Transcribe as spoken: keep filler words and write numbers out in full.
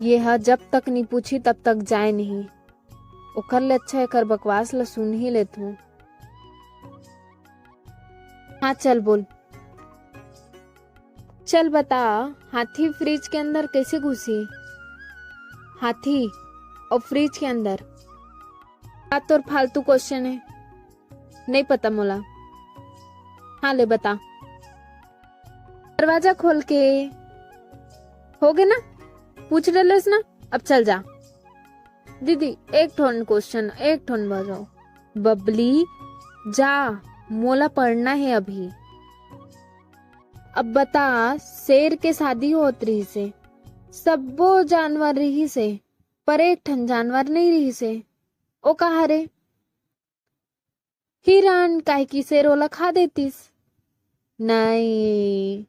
ये ह जब तक नी पूछी तब तक जाए नहीं। ओकर ले अच्छा एकर बकवास ल सुन ही लेथूं। हाँ चल बोल। चल बता, हाथी फ्रिज के अंदर कैसे घुसी? हाथी और फ्रिज के अंदर। का तोर फालतू क्वेश्चन है? नहीं पता मोला। हाँ ले बता। दरवाजा खोल के। हो गए ना, पूछ डलेस ना, अब चल जा। दीदी एक ठोन क्वेश्चन, एक ठोन बजाओ। बबली जा, मोला पढ़ना है अभी। अब बता, शेर के शादी होत रहिसे, सब्बो जानवर रहिसे, पर एक ठन जानवर नहीं रहिसे। ओ कहा रे? हिरण, काहे कि शेर ओला खा देतिस। नहीं,